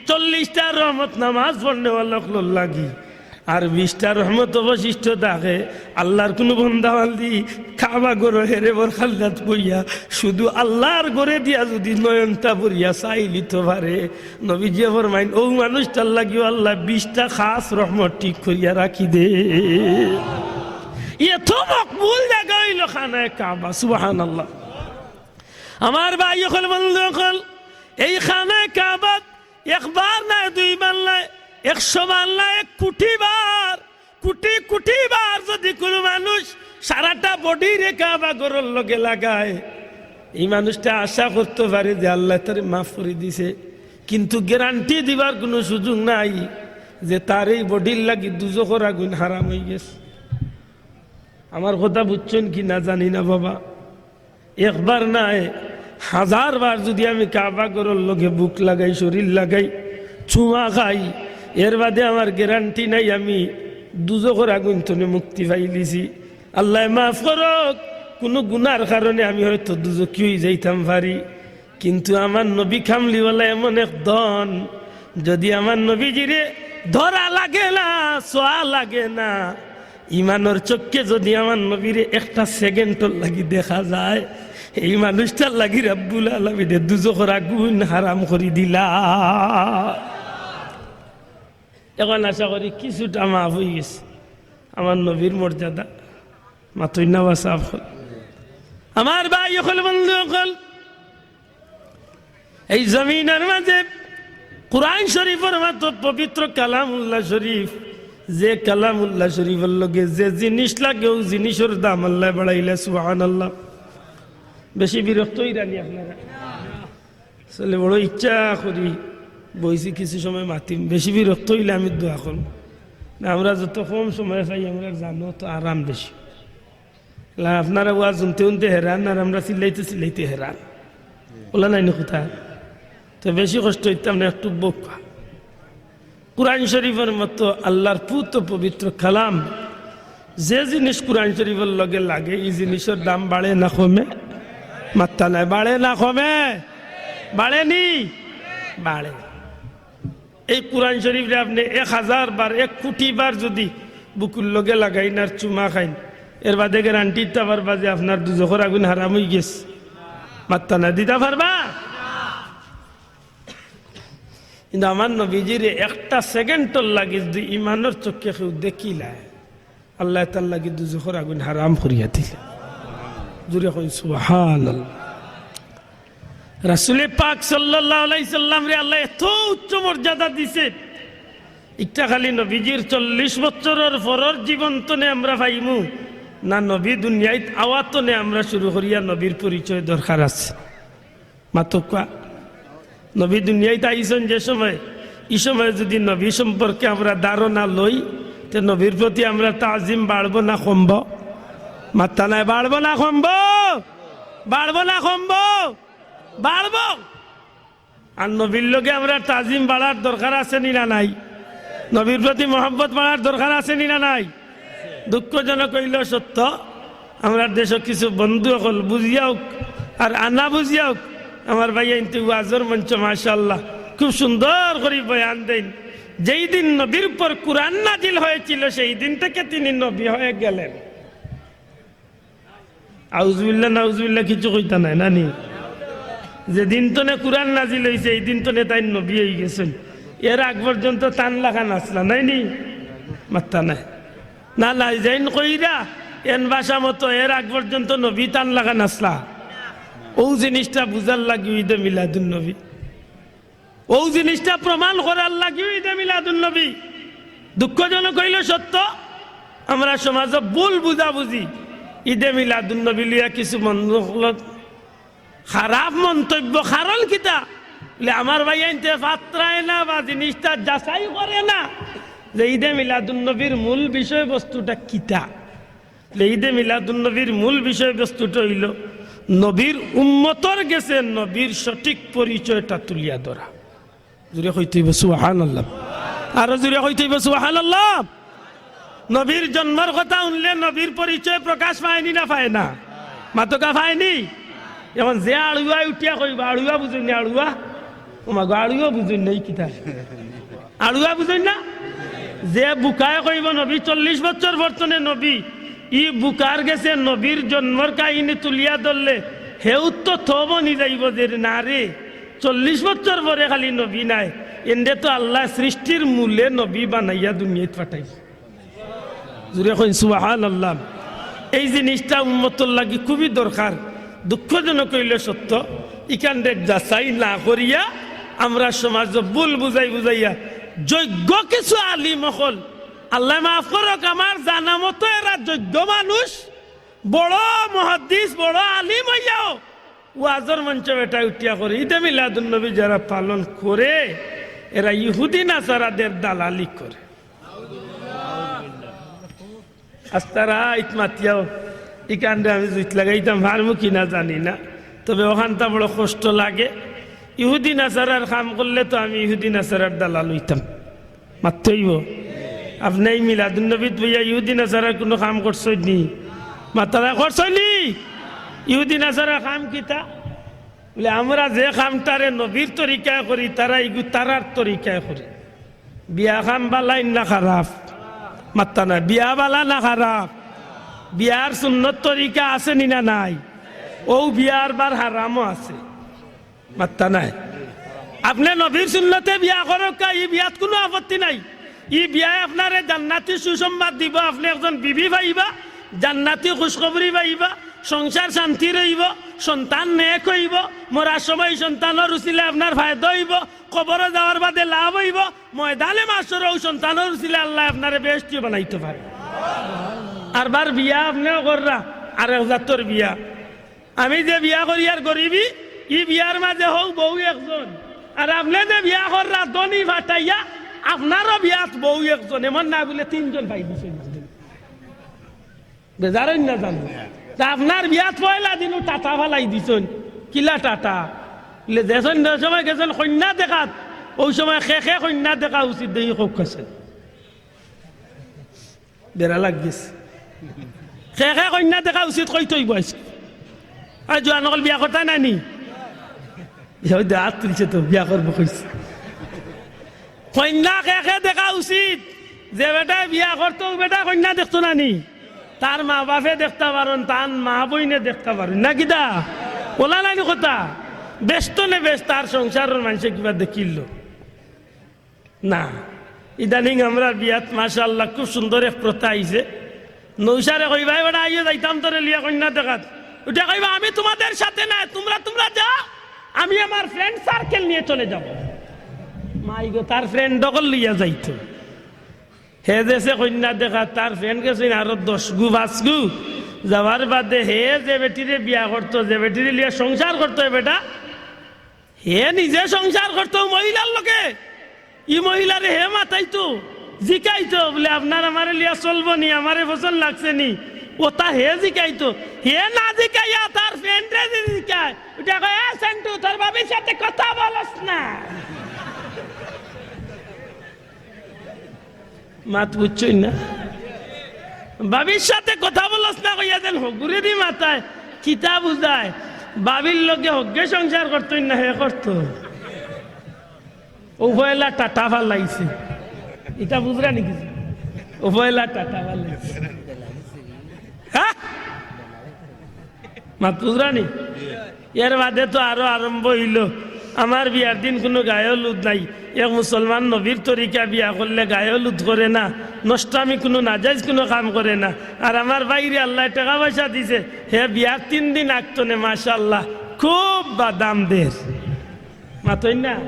চল্লিশটা রহমত নামাজ পড়নেওয়ালা অকলর লাগি, আর বিশটা রহমত অবশিষ্ট থাকে। আল্লাহর কুনু বন্দা বান্দি কাবা ঘরো হেরেবর খান্দাত বইয়া শুধু আল্লাহর ঘরে দিয়া যুদি নয়নটা ভরিয়া চাইলিতো পারে, নবীজিয়ে ফরমাইন, অউ মানুষটার লাগিও আল্লায় বিশটা খাস রহমত ঠিক করিয়া রাখি দে। এত মকবুল জাগা অইলো খানায়ে কাবা, সুবহানাল্লাহ। আমার ভাই অকল, বন্ধু অকল, এই খানায়ে কাবাত একবার নায়, দুইবার নায়, একশো বার নায়, এক কোটি বার, কোটি কোটি বার যুদি কুনু মানুষ সারাটা বডিরে কাবা ঘরর লগে লাগায়, ই মানুষটা আশা করতো পারে যে আল্লায় তারে মাফ করি দিছে, কিন্তু গ্যারান্টি দিবার কুনু সুযোগ নাই যে তার এই বডির লাগি দুজখর আগুইন হারাম অইগেছে। আমার কথা বুঝছইন কি না জানি না বাবা, একবার নায়, হাজার বার যুদি আমি কাবা ঘরর লগে বুক লাগাই, শরীর লাগাই, চুমা খাই, এর বাদে আমার গ্যারান্টি নাই আমি দুজখর আগুইন তনে মুক্তি পাইলিছি। আল্লায় মাফ করউক, কুনু গুনার কারণে আমি হয়তো দুজখি অইযাইতাম পারি, কিন্তু আমার নবী কামলিওয়ালা এমন এক ধন, যুদি আমার নবীজিরে ধরা লাগে না, ছোয়া লাগে না, ইমানর চক্ষে যুদি আমার নবীরে একটা সেকেন্ডর লাগি দেখা যায়, এই মানুষটার লাগি রব্বুল আলামিনে দুজখর আগুইন হারাম করি দিলা। এখন আশা করি কিছুটা মাফ অইগেছে আমার নবীর মর্যাদা। মাতইন না বা সাফ অকল। আমার ভাই অকল, বন্ধু অকল, এই জমিনর মাঝে কুরআন শরীফর মতো পবিত্র কালামুল্লাহ শরীফ, যে কালামুল্লাহ শরীফর লগে যে জিনিস লাগে, অউ জিনিসর দাম আল্লায় বাড়াইলা, সুবহানাল্লাহ। বেশি বিরক্ত অইরা নি আপনারা? আসলে বড় ইচ্ছা করি বইছি, কিছু সময় মাতিম, বেশি বিরক্ত অইলে আমি দোয়া করমু। না, আমরা যত কম সময় পাই, আমরা জানো তো আরাম বেশি। লা, আপনারা ওয়াজ হুনতে হুনতে হেরান, আর আমরা চিল্লাইতে চিল্লাইতে হেরান। অলা নায় নি কথা? তো বেশি কষ্ট অইতাম না, একটু বউক্কা। কুরআন শরীফর মতো আল্লাহর পুত পবিত্র কালাম, যে জিনিস কুরআন শরীফর লগে লাগে, ই জিনিসর দাম বাড়ে না কমে? মাত্তা নাই, বাড়ে না কমে? বাড়ে নি? বাড়ে। এই কুরআন শরীফরে আপনে এক হাজার বার, এক কোটি বার যুদি বুকুর লগে লাগাইন আর চুমা খাইন, এর বাদে গ্যারান্টি দিতা পারবা যে আপনার দুজখর আগুইন হারাম অইগেছে? মাত্তা না, দিতা পারবা? কিন্তু আমার নবীজিরে একটা সেকেন্ডর লাগি যদি ইমানর চক্ষে কেউ দেখিলায়, আল্লায় তার লাগি দুজখর আগুন হারাম করিয়া দিলা। জুরে কইন সুবহানাল্লাহ। রাসূলে পাক সাল্লাল্লাহু আলাইহি সাল্লামরে আল্লায় এত উচ্চ মর্যাদা দিছে, ইটা খালি নবীজির চল্লিশ বছরর পরর জীবন তনে আমরা পাইমু, না নবী দুনিয়াইত আওয়ার তনে আমরা শুরু করিয়া নবীর পরিচয় দরকার আছে। মাতউক্কা। নবী দুনিয়াইত আইছইন যে সময়, ই সময় যদি নবী সম্পর্কে আমরা ধারণা লই, তে নবীর প্রতি আমরা তাজিম বাড়বো না কমবো? মাত্তা নাই, বাড়বো না কমবো? বাড়বো না কমবো? বাড়বো। আর নবীর লগে আমরা তাজিম বাড়ার দরকার আছে নি না নাই? নবীর প্রতি মহব্বত বাড়ার দরকার আছে নি না নাই? দুঃখজনক অইলো সত্য, আমরার দেশো কিছু বন্ধু অকল বুঝিয়া অউক আর আনা বুঝিয়া অউক, আমার ভাইয়াইন্তে ওয়াজর মঞ্চ মাশাআল্লাহ খুব সুন্দর করি বয়ান দেইন। যেই দিন নবীর উপর কুরআন নাজিল হয়েছিল, সেই দিন থেকে তিনি নবী হয়ে গেলেন। আউজুবিল্লাহ, নাউজুবিল্লাহ, কিছু কইতা নায়, না নি? যেদিন তনে কুরআন নাজিল অইছে, এই দিন তনে তাইন নবী অইগেছইন। এর আগ পর্যন্ত তান লাখান আছলা, নায় নি? মাত্তা নাই। না, লাই যাইন কইরা, এন ভাষা মতো এর আগ পর্যন্ত নবী তান লাখান আছলা। অউ জিনিসটা বুঝার লাগি ইদে মিলাদুন নবী। অউ জিনিসটা প্রমাণ করার লাগিউ ইদে মিলাদুন নবী। দুঃখজনক অইলো সত্য, আমরা সমাজো ভুল বুঝাবুঝি, ইদে মিলাদুন নবী লইয়া কিছু মানুষ অকলর খারাপ মন্তব্য। কারণ কিতা? বলে, আমার ভাইয়াইন্তে পাত্রায় না বা জিনিসটা যাচাই করে না যে ইদে মিলাদুন নবীর মূল বিষয়বস্তুটা কিতা। তে ইদে মিলাদুন নবীর মূল বিষয়বস্তুটা অইলো নবীর উম্মতর গেছে নবীর সঠিক পরিচয়টা তুলিয়া ধরা। জুরে কইতে অইবো সুবহানাল্লাহ। আরো জুরে কইতে অইবো সুবহানাল্লাহ। নবীর জন্মর কথা হুনলে নবীর পরিচয় প্রকাশ পায় নি না পায় না? মাতউক্কা, পায় নি? এখন যে আড়ুয়ায় উঠিয়া কইবা, আড়ুয়া বুঝইন নি, আড়ুয়া? ও মা গো, আড়ুয়া বুঝইন না, ই কিতা? আড়ুয়া বুঝইন না? যে বুকায় কইবো নবী চল্লিশ বছর বর্তনে নবী, ই বুকার গেছে নবীর জন্মর কাহিনী তুলিয়া ধরলে হেউ তো থ বনি যাইবো যে, না রে, চল্লিশ বছর পরে খালি নবী নায়, এনরে তো আল্লায় সৃষ্টির মূলে নবী বানাইয়া দুনিয়াত পাঠাইছে। জুরে কইন সুবহানাল্লাহ। এই জিনিসটা উম্মতর লাগি খুবই দরকার। দুঃখজনক অইলো সত্য, ইখানরে যাচাই না করিয়া আমরা সমাজো ভুল বুঝাই বুঝাইয়া যোগ্য কিছু আলিম অকল, আল্লায় মাফ করউক, আমার জানা মতো এরা যোগ্য মানুষ, বড় মুহাদ্দিস, বড় আলিম অইয়াও ওয়াজর মঞ্চে বেটায় উঠিয়া করি, ইদে মিলাদুন নবী যারা পালন করে, এরা ইহুদি নাসারাদের দালালি করে। আস্তা রাইত মাতিয়াও, ইখানরে আমি জুইত লাগাইতাম পারমু কি না জানি না, তবে অখানটা বড় কষ্ট লাগে। ইহুদি নাসারার কাম করলে তো আমি ইহুদি নাসারার দালাল অইতাম। মাততে অইবো। আপনে ই মিলাদুন নবীত বইয়া ইহুদি নাসারার কুনু কাম করছইন নি? মাতরা করছইন নি? ইহুদি নাসারার কাম কিতা? বলে, আমরা যে কামটারে নবীর তরিকায় করি, তারা ইগু তারার তরিকায় করে। বিয়া কাম বালা নি না খারাপ? মাত্তা নাই। বিয়া বালা না খারাপ? বিয়ার সুন্নত তরিকা আছে নি না নাই? অউ বিয়ার বার হারামও আছে। মাত্তা নাই। আপনে নবীর সুন্নতে বিয়া করউক্কা, ই বিয়াত কুনু আপত্তি নাই। ই বিয়ায় আপনারে জান্নাতি সুসংবাদ দিবো, আপনে একজন বিবি পাইবা, জান্নাতি খুশখবরি পাইবা, সংসার শান্তি রইবো, সন্তান নেক অইবো, মরার সময় সন্তানর উছিলায় আপনার ফায়দা অইবো, কবরো যাওয়ার বাদে লাভ অইবো, ময়দানে মাশরো অউ সন্তানর উছিলায় আল্লায় আপনারে বেহেস্তি বানাইতো পারে। আর বার বিয়া আপনেও কররা, আরেক জাতর বিয়া। আমি যে বিয়া করিয়ার গরিবি, ই বিয়ার মাঝে হউ বউ একজন, আর আপনে যে বিয়া কররা ধনী ফাটাইয়া, আপনারও বিয়াত বউ একজন, এমন না বলে তিনজন পাই দিছে। বেজার অইন না জানো? তে আপনার বিয়াত পয়লা দিনউ টাটা ফালাই দিছইন, কিলা টাটা? বলে, যেছইন যে সময় গেছইন কইন্যা দেখাত, অউ সময় কে কে কইন্যা দেখা উচিত দেখি কউক্কা চাইন। বেড়া লাগিছে। কে কে কইন্যা দেখা উচিত কইতে অইবো আইজকে। আর জোয়ান অকল বিয়া করতা নায় নি? অউ দে আত তুলছে তো, বিয়া করবো কইছে। কইন্যা কে কে দেখা উচিত? যে বেটায় বিয়া করতো, অউ বেটায় কইন্যা দেখতো না নি? তার মা বাপে দেখতা পারইন, তান মা বইনে দেখতা পারইন, না কিতা? অলা নায় নি কথা? বেশ তো নে বেশ, তার সংসারর মানষে কিবা দেখিলো। না, ইদানিং আমরার বিয়াত মাশাআল্লাহ খুব সুন্দর এক প্রথা আইছে। নৌশারে কইবা, "এ বেটা, আইও যাইতাম তোরে লইয়া কইন্যা দেখাত।" উঠে কইবা, "আমি তোমাদের সাথে নাই, তোমরা, তোমরা যাও, আমি আমার friend circle নিয়ে চলে যাব।" মাই গো, তার friend অকল লইয়া যাইতো। হে যেছে কইন্যা দেখাত, তার friend গেছইন আরো দশ গু, পাঁচ গু। যাওয়ার বাদে হে যে বেটিরে বিয়া করতো, যে বেটিরে লইয়া সংসার করতো, এ বেটা হে নিজে সংসার করতো মহিলার লগে। ই মহিলারে হে মাতাইতো, জিকাইতো বুলে, "আপনার আমারে লিয়া চলবো নি, আমারে পছন্দ লাগছে নি?" ওটা হে জিকাইতো। হে না জিকাইয়া তার friend রে যে জিকায়, ওটা কয়, "এ সেন্টু, তোর ভাবির সাথে কথা বলস না।" মাত বুঝছইন না? ভাবির সাথে কথা বলস না কইয়া যেন হগুরে দি মাতায়, কিতা বুঝায়? ভাবির লগে হগে সংসার করতইন না, হে করতো। ও পয়লা টাটা ফালাইছে। ইটা বুঝরা নি কিছু? ও পয়লা টাটা ফালাইছে। হ্যাঁ? মাত বুঝরা নি? এর বাদে তো আরো আরম্ভ অইলো। আমার বিয়ার দিন কুনু গায়ে হলুদ নাই। এক মুসলমান নবীর তরিকা বিয়া করলে গায়ে হলুদ করে না, নষ্টামি কুনু নাজাইজ কুনু কাম করে না। আর আমার ভাইরে আল্লায় টেকা পয়সা দিছে, হে বিয়ার তিন দিন আগতনে মাশাআল্লাহ খুব বাদাম দের। মাতইন না?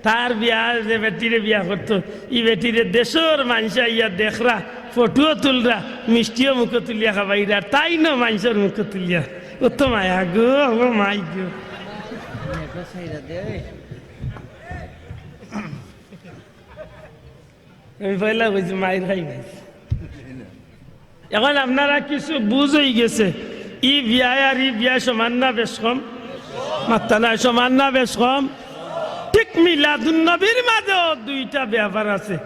তার বিয়া যে বেটিরে বিয়া করতো, ই বেটিরে দেশর মানষে আইয়া দেখরা, ফটোও তুলরা, মিষ্টিও মুখো তুলিয়া খাবাইরা, আর তাইনও মানষর মুখো তুলিয়া। ও তো মায়া গো, ও মাই গো। আমি পয়লা কইছি, মাইর খাই গেছি। এখন আপনারা কিছু বুঝ অইগেছে, ই বিয়ায় আর ই বিয়ায় সমান না বেশ কম? মাত্তা নাই, সমান না বেশ কম? ঠিক মিলাদুন নবীর মাঝেও দুইটা ব্যাপার আছে।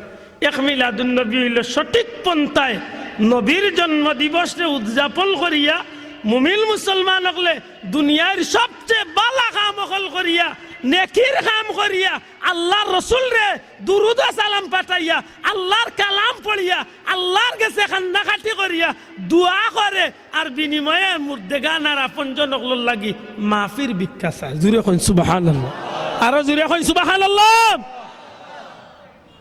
এক মিলাদুন নবী অইলো সঠিক পন্থায় নবীর জন্ম দিবসরে উদযাপন করিয়া মুমিন মুসলমান অকলে দুনিয়ার সবচেয়ে বালা কাম অকল করিয়া, নেকির কাম করিয়া, আল্লার রসুলরে দুরুদ ও সালাম পাঠাইয়া, আল্লার কালাম পড়িয়া, আল্লার গেছে কান্দাকাটি করিয়া দোয়া করে, আর বিনিময়ে মুর্দেগান আর আপনজন অকলর লাগি মাফির ভিক্ষা চায়। জুরে কইন সুবহানাল্লাহ। আরো জুরে কইন সুবহানাল্লাহ।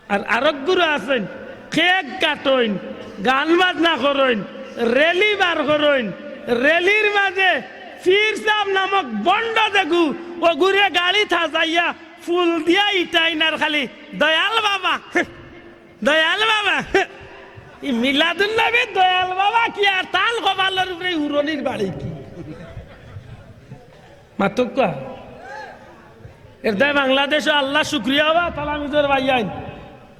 আর আরক গুরু আছইন, কেক কাটইন, গান বাজনা করইন, rally বার করইন, rally-র মাঝে পীর সাব নামক বন্ড যেগু, অগুরে গাড়িত হাজাইয়া ফুল দিয়া ইটাইন আর খালি, "দয়াল বাবা, দয়াল বাবা।" ই মিলাদুন নবীত দয়াল বাবা কি আর তান কপালর উপরে উড়নির বাড়ি কি? মাতউক্কা। এর দায় বাংলাদেশো আল্লার শুকরিয়া বা তালামিজর ভাইয়াইন,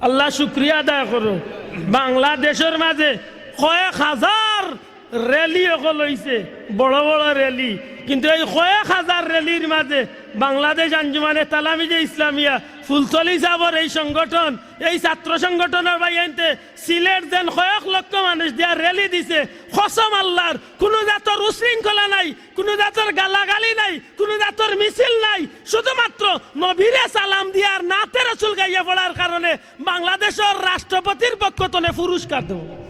আল্লার শুকরিয়া আদায় করো। বাংলাদেশর মাঝে কয়েক হাজার rally অকল অইছে, বড় বড় rally, কিন্তু এই কয়েক হাজার rally-র মাঝে বাংলাদেশ আঞ্জুমানে তালামিজে ইসলামিয়া, ফুলতলি সাবর এই সংগঠন, এই ছাত্র সংগঠনর ভাইয়াইন্তে সিলেট যেন কয়েক লক্ষ মানুষ দিয়া rally দিছে। কসম আল্লার, কুনু জাতর উশৃঙ্খলা নাই, কুনু জাতর গালাগালি নাই, কুনু জাতর মিছিল নাই, শুধুমাত্র নবীরে সালাম দিয়া আর নাতে রসুল গাইয়া পড়ার কারণে বাংলাদেশর রাষ্ট্রপতির পক্ষ তনে পুরস্কার দেব।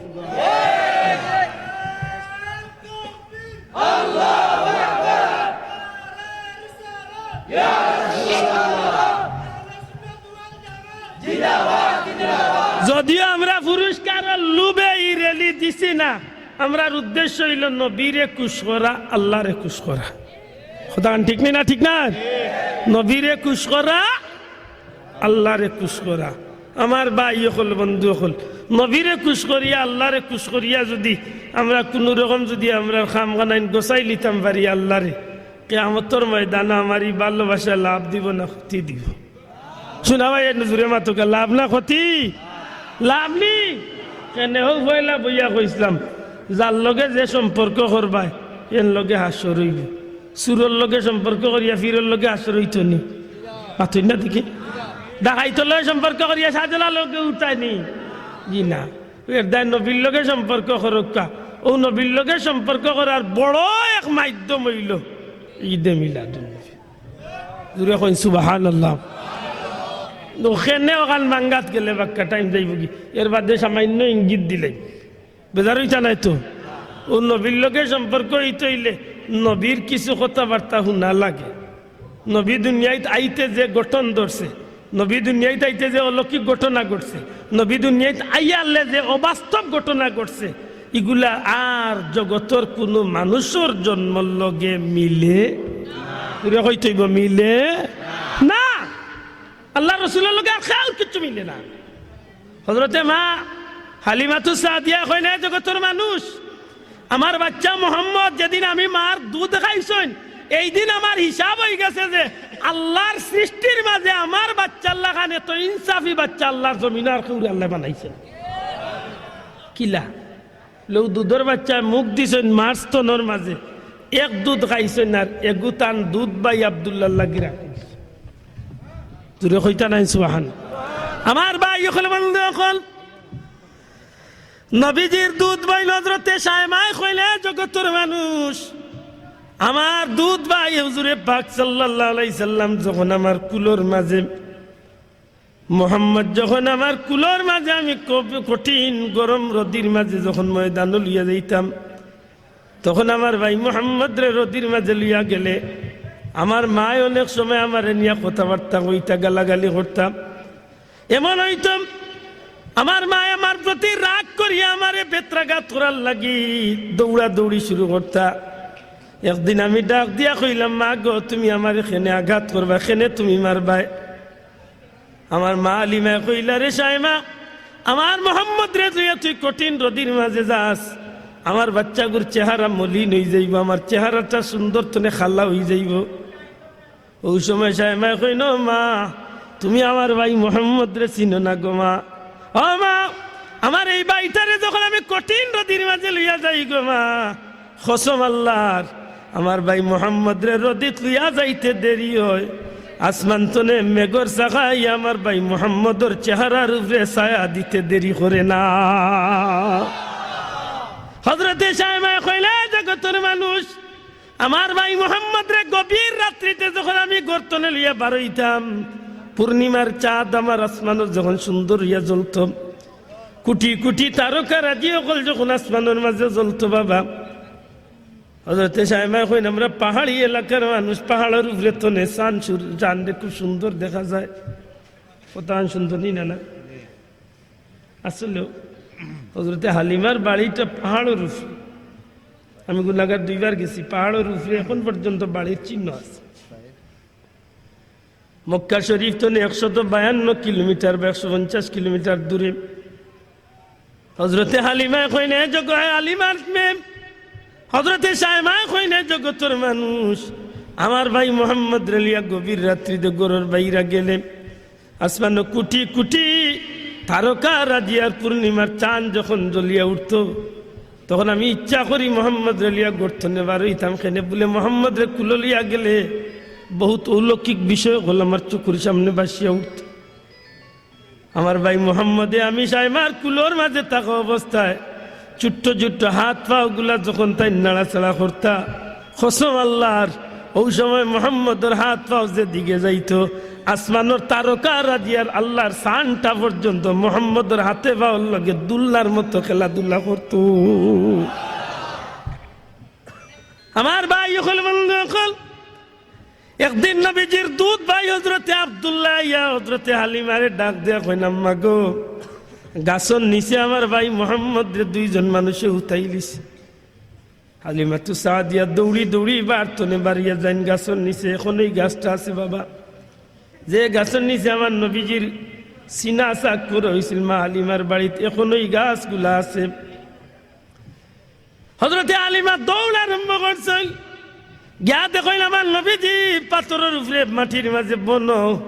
যদিও আমরা পুরস্কারর লোভে ই rally দিছি না, আমরার উদ্দেশ্য অইলো নবীরে খুশ করা, আল্লারে খুশ করা। কথাখান ঠিক নি না? ঠিক না? নবীরে খুশ করা, আল্লারে খুশ করা। আমার ভাই অকল, বন্ধু অকল, নবীরে খুশ করিয়া, আল্লারে খুশ করিয়া যুদি আমরা কুনু রকম যুদি আমরার কামখানাইন গোছাই লিতাম পারি আল্লারে, কিয়ামতর ময়দানো আমার ই ভালোবাসা লাভ দিবো না ক্ষতি দিবো? শুনা ভাই, এর জুরে মাতউক্কা, লাভ না ক্ষতি? লাভ নি? কেনে হউ পয়লা বইয়া কইছলাম, যার লগে যে সম্পর্ক করবায়, এর লগে হাশর অইবো। চুরর লগে সম্পর্ক করিয়া পীরর লগে হাশর অইতো নি? মাতইন না দেখি। ডাকাইতর লগে সম্পর্ক করিয়া শাহজালালর লগে উঠায় নি? জি না। এর দায় নবীর লগে সম্পর্ক করউক্কা। অউ নবীর লগে সম্পর্ক করার বড় এক মাধ্যম অইলো ঈদে মিলাদুন নবী। জুরে কইন সুবহানাল্লাহ। অখানে অখান ভাঙ্গাত গেলে বাক্কা time যাইবোগি। এর বাদে সামান্য ইঙ্গিত দিলাই। বেজার অইতা নায় তো? অউ নবীর লগে সম্পর্ক অইতে অইলে নবীর কিছু কথাবার্তা হুনা লাগে। নবী দুনিয়াত আইতে যে গঠন ধরছে, নবী দুনিয়াত আইতে যে অলৌকিক ঘটনা ঘটছে, নবী দুনিয়াত আইয়ারলে যে অবাস্তব ঘটনা ঘটছে, ইগুলা আর জগতর কুনু মানুষর জন্মর লগে মিলে। পুরা কইতে অইবো, মিলে না। আল্লার রসুলর লগে আর কেউর কিচ্ছু মিলে না। হজরতে মা হালিমাতু সাদিয়া কইন, "এ জগতর মানুষ, আমার বাচ্চা মোহাম্মদ যেদিন আমি মার দুধ খাইছইন, এইদিন আমার হিসাব অইগেছে যে আল্লার সৃষ্টির মাঝে আমার বাচ্চার লাখান এত ইনসাফি বাচ্চা আল্লার জমিনো আর কেউরে আল্লায় বানাইছে না।" কিলা? লউ দুধর বাচ্চায় মুখ দিছইন মার স্তনর মাঝে, এক দুধ খাইছইন আর এগু তান দুধ ভাই আব্দুল্লাহর লাগি রাখি দিছইন। জুরে কইতা নায় সুবহান। আমার ভাই অকল, বন্ধু অকল, নবীজির দুধ ভাই হজরতে সায়মায় কইন, "এ জগতর মানুষ, আমার দুধ ভাই হুজুরে পাক সাল্লাল্লাহু আলাইহি সাল্লাম যখন আমার কুলর মাঝে, মোহাম্মদ যখন আমার কুলর মাঝে আমি কব-, কঠিন গরম রদির মাঝে যখন ময়দানো লইয়া যাইতাম, তখন আমার ভাই মোহাম্মদরে রদির মাঝে লইয়া গেলে আমার মায় অনেক সময় আমারে নিয়া কথাবার্তা কইতা, গালাগালি করতা।" এমন অইতো, আমার মায় আমার প্রতি রাগ করিয়া আমারে বেত্রাঘাত করার লাগি দৌড়াদৌড়ি শুরু করতা। একদিন আমি ডাক দিয়া কইলাম, "মা গো, তুমি আমারে কেনে আঘাত করবায়, কেনে তুমি মারবায়?" আমার মা হালিমায় কইলা, "রে সায়মা, আমার মোহাম্মদরে লইয়া তুই কঠিন রদির মাঝে যাস, আমার বাচ্চাগুর চেহারা মলিন অইযাইবো, আমার চেহারাটা সুন্দর তনে কালা অইযাইবো।" অউ সময় সায়মায় কইন, "ও মা, তুমি আমার ভাই মোহাম্মদরে চিনো না গো মা। ও মা, আমার এই ভাইটারে যখন আমি কঠিন রদির মাঝে লইয়া যাই গো মা, কসম আল্লার, আমার ভাই মোহাম্মদরে রদিত লইয়া যাইতে দেরি অয়, আসমান তনে মেঘর চাকা আইয়া আমার ভাই মোহাম্মদর চেহারার উপরে ছায়া দিতে দেরি করে না।" হজরতে সায়মায় কইলা, "জগতর মানুষ, আমার ভাই মোহাম্মদরে গভীর রাত্রিতে যখন আমি ঘর তনে লইয়া বারইতাম, পূর্ণিমার চাঁদ আমার আসমানো যখন সুন্দর অইয়া জ্বলতো, কুটি কুটি তারকা রাজি অকল যখন আসমানর মাঝে জ্বলতো বাবা।" হজরতে সায়মায় কইন, "আমরা পাহাড়ি এলাকার মানুষ, পাহাড়র উপরে তনে চান সুর-, চানরে খুব সুন্দর দেখা যায়।" কতখান সুন্দর নি না, না? আসলেও হজরতে হালিমার বাড়িটা পাহাড়র উপরে। আমি গুনাগার দুইবার গেছি, পাহাড়র উপরে এখন পর্যন্ত বাড়ির চিহ্ন আছে। মক্কা শরীফ তনে একশত বায়ান্ন কিলোমিটার বা একশো পঞ্চাশ কিলোমিটার দূরে। হজরতে হালিমায় কইন, "এ জগ-, এ হালিমার মেয়ে।" হজরতে সায়মায় কইন, "এ জগতর মানুষ, আমার ভাই মোহাম্মদরে লইয়া গভীর রাত্রিতে ঘরর বাইরা গেলে, আসমানো কুটি কুটি তারকা রাজি আর পূর্ণিমার চান যখন জ্বলিয়া উঠতো, তখন আমি ইচ্ছা করি মোহাম্মদরে লইয়া ঘর তনে বারইতাম, কেনে বুলে মোহাম্মদরে কুলো লইয়া গেলে বহুত অলৌকিক বিষয় অকল আমার চকুর সামনে ভাসিয়া উঠতো।" আমার ভাই মোহাম্মদে আমি সায়মার কুলর মাঝে থাকা অবস্থায় ছোট্ট ছোট্ট হাত পাও গুলা যখন তাইন নাড়াচাড়া করতা, কসম আল্লার, অউ সময় মোহাম্মদর হাত পাও যেদিকে যাইতো, আসমানর তারকা রাজি আর আল্লার চানটা পর্যন্ত মোহাম্মদর হাতে পাওর লগে দুল্লার মতো খেলাধুলা করতো। আমার ভাই অকল, বন্ধু অকল, একদিন নবীজির দুধ ভাই হজরতে আব্দুল্লাহ আইয়া হজরতে হালিমারে ডাক দিয়া কইন, "আম্মা গো, গাছর নিচে আমার ভাই মোহাম্মদরে দুইজন মানুষে হুতাইলিছে।" হালিমাতু সাদিয়া দৌড়ি দৌড়ি বার তনে বারিয়া যাইন গাছর নিচে। এখন এই গাছটা আছে বাবা, যে গাছর নিচে আমার নবীজির সিনা সাক্ষর অইছিল মা হালিমার বাড়িত, এখন ওই গাছগুলা আছে। হজরতে হালিমা দৌড় আরম্ভ করছইন, গিয়া দেখইন আমার নবীজি পাথরর উপরে মাটির মাঝে বনো।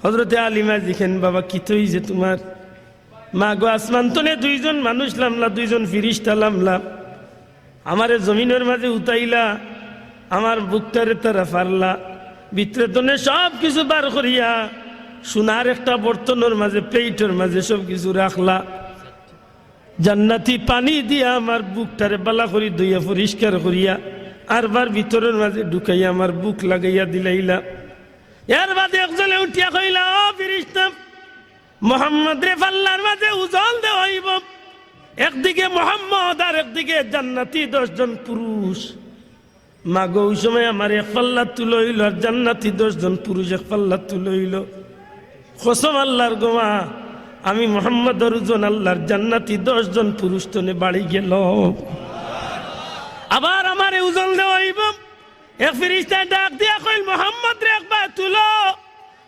হজরতে হালিমা জিকেন, "বাবা, কিতা অইছে তুমার?" "মা গো, আসমান তনে দুইজন মানুষ লামলা, দুইজন ফিরিস্তা লামলা, আমারে জমিনর মাঝে উঠাইলা, আমার বুকটারে তারা ফাড়লা, ভিতরে তনে সব কিছু বার করিয়া, সোনার একটা বর্তনর মাঝে, পেইটর মাঝে সব কিছু রাখলা।" জান্নাতি পানি দিয়া আমার বুকটারে বালা করি ধইয়া পরিষ্কার করিয়া আরবার ভিতরর মাঝে ঢুকাইয়া আমার বুক লাগাইয়া দিলাইলা। এর বাদে একজনে উঠিয়া কইলা, "ও ফিরিস্তা, মোহাম্মদরে পাল্লার মাঝে ওজন দেওয়া অইবো। একদিকে মোহাম্মদ আর একদিকে জান্নাতি দশ জন পুরুষ।" মাগো, ওই সময় আমার এক পাল্লাত তুলা অইলো, আর জান্নাতি দশ জন পুরুষ এক পাল্লাত তুলা অইলো। কসম আল্লাহর গো মা, আমি মুহাম্মদর ওজন আল্লাহর জান্নাতি দশ জন পুরুষ তনে বাড়ি গেল। আবার আমারে ওজন দেওয়া অইব। এক ফিরিস্তায় ডাক দিয়া কইল, "মুহাম্মদরে একবায় তুলো।"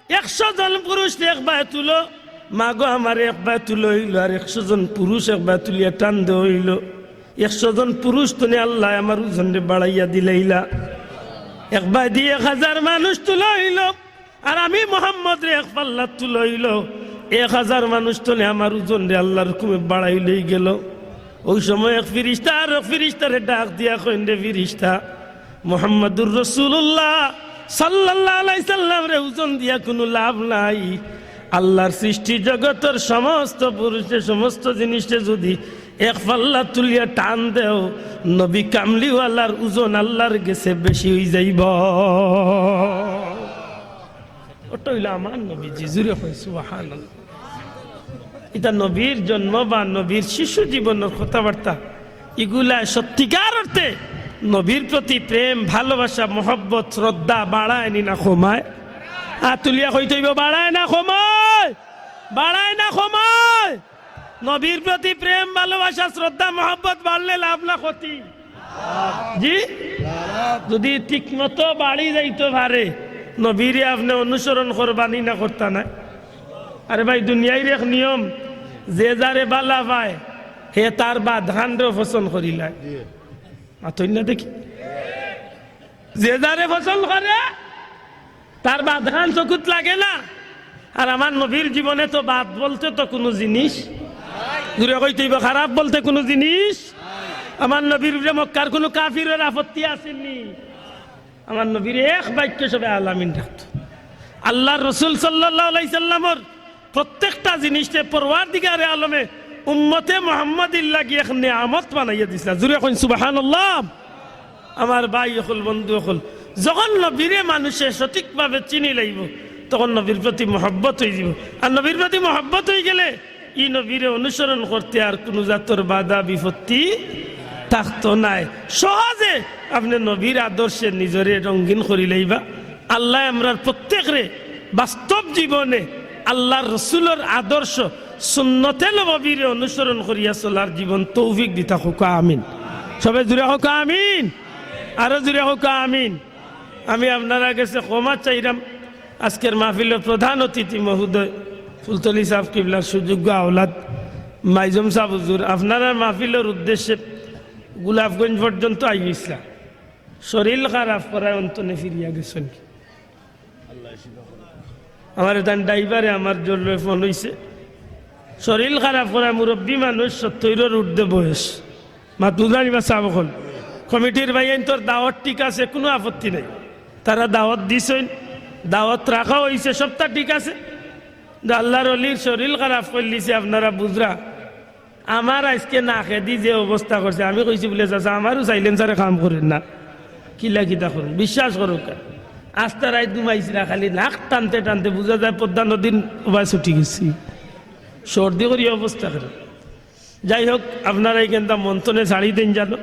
একশো জন পুরুষরে একবায় তুলো। মা গো, আমারে একবায় তুলো অইল, আর একশো জন পুরুষ একবায় তুলিয়া টান দেওয়া অইল। একশো জন পুরুষ তনে আল্লায় আমার ওজনরে বাড়াইয়া দিলাইলা। একবায় দি এক হাজার মানুষ তুলো অইল, আর আমি মুহাম্মদরে এক পাল্লাত তুলো অইল। এক হাজার মানুষ তনে আমার ওজনরে আল্লাহর হুকুমে বাড়াই লই গেল। ওই সময় এক ফিরিস্তা আর এক ফিরিস্তারে ডাক দিয়া কইন, "রে ফিরিস্তা, মুহাম্মাদুর রাসূলুল্লাহ সাল্লাল্লাহু আলাইহি সাল্লামরে ওজন দিয়া কুনু লাভ নাই। আল্লাহর সৃষ্টি জগতর সমস্ত পুরুষে, সমস্ত জিনিসে যদি এক পাল্লা তুলিয়া টান দেও, নবী কামলিওয়ালার ওজন আল্লাহর গেছে বেশি অই যাইব।" ওটা অইল আমার নবীজি, জুরে কই সুবহানাল্লাহ। ইটা নবীর জন্ম বা নবীর শিশু জীবনর কথাবার্তা। ইগুলা সত্যিকার অর্থে নবীর প্রতি প্রেম, ভালোবাসা, মহব্বত, শ্রদ্ধা বাড়ায় নি না কমায়? আত তুলিয়া কইতে অইব, বাড়ায় না কমায়? বাড়ায় না কমায়? নবীর প্রতি প্রেম, ভালোবাসা, শ্রদ্ধা, মহব্বত বাড়লে লাভ না ক্ষতি? জি? যদি ঠিকমতো বাড়ি যাইতো পারে, নবীরে আপনে অনুসরণ করবা নি না করতা নায়? আরে ভাই, দুনিয়ার এক নিয়ম, যে যারে বালা পায়, হে তার বাদখানরেও পছন্দ করিলায়। মাতইন না দেখি। যে যারে পছন্দ করে, তার বাদখান চকুত লাগে না। আর আমার নবীর জীবনে তো বাদ বলতে তো কুনু জিনিস, জুরে কইতে অইব, খারাপ বলতে কুনু জিনিস। আমার নবীর উপরে মক্কার কুনু কাফিরের আপত্তি আছিল নি? আমার নবীর এক বাক্যে সবে আলামিন ডাকতো। আল্লাহর রসুল সাল্লাল্লাহু আলাইহি সাল্লামর প্রত্যেকটা জিনিসরে পরওয়ারদিগারে আলমে উম্মতে মুহাম্মাদির লাগি এক নিয়ামত বানাইয়া দিছলা। জুরে কইন সুবহানাল্লাহ। আমার ভাই অকল, বন্ধু অকল, যখন নবীরে মানুষে সঠিকভাবে চিনি লাইব, তখন নবীর প্রতি মহব্বত অই যিব। আর নবীর প্রতি মহব্বত অই গেলে ই নবীরে অনুসরণ করতে আর কুনু জাতর বাধা বিপত্তি থাকতো নায়। সহজে আপনে নবীর আদর্শে নিজরে রঙিন করি লাইবা। আল্লায় আমরার প্রত্যেকরে বাস্তব জীবনে আল্লাহর রসুলর আদর্শ সুন্নতে নববীরে অনুসরণ করিয়া চলার জীবন তৌফিক দিতা কউক্কা আমিন। সবে জুরে কউক্কা আমিন, আরো জুরে কউক্কা আমিন। আমি আপনারার গেছে ক্ষমা চাইরাম, আজকের মাহফিলর প্রধান অতিথি মহোদয় ফুলতলি সাব কিবলার সুযোগ্য আওলাদ মাইজম সাব হুজুর, আপনারার মাহফিলর উদ্দেশ্যে গোলাপগঞ্জ পর্যন্ত আইছলা, শরীল খারাপ করায় অন্তনে ফিরিয়া গেছইন। আমার এখান ড্রাইভারে আমার জরুরি ফোন অইছে, শরীল খারাপ করায়, মুরব্বী মানুষ, সত্তইরর ঊর্ধ্বে বয়স। মাত বুঝরা নি বা সাব অকল? কমিটির ভাইয়াইন্তর দাওয়াত ঠিক আছে, কুনু আপত্তি নাই, তারা দাওয়াত দিছইন, দাওয়াত রাখা অইছে, সবতা ঠিক আছে। কিন্তু আল্লাহর অলির শরীল খারাপ করিলিছে, আপনারা বুঝরা। আমার আইজকে নাকেদি যে অবস্থা করছে, আমি কইছি বুলে, "চাচা, আমারও সাইলেন্সারে কাম করের না, কিলা কিতা করমু?" বিশ্বাস করউক্কা, আস্তা রাইত ঘুমাইছি না, খালি নাক টানতে টানতে বুঝা যায় পদ্মা নদীর উবায় ছুটি গেছি, সর্দি করি অবস্থা করে। যাই হোক, আপনারা ইখানতা মন থনে ছাড়ি দেইন জানো।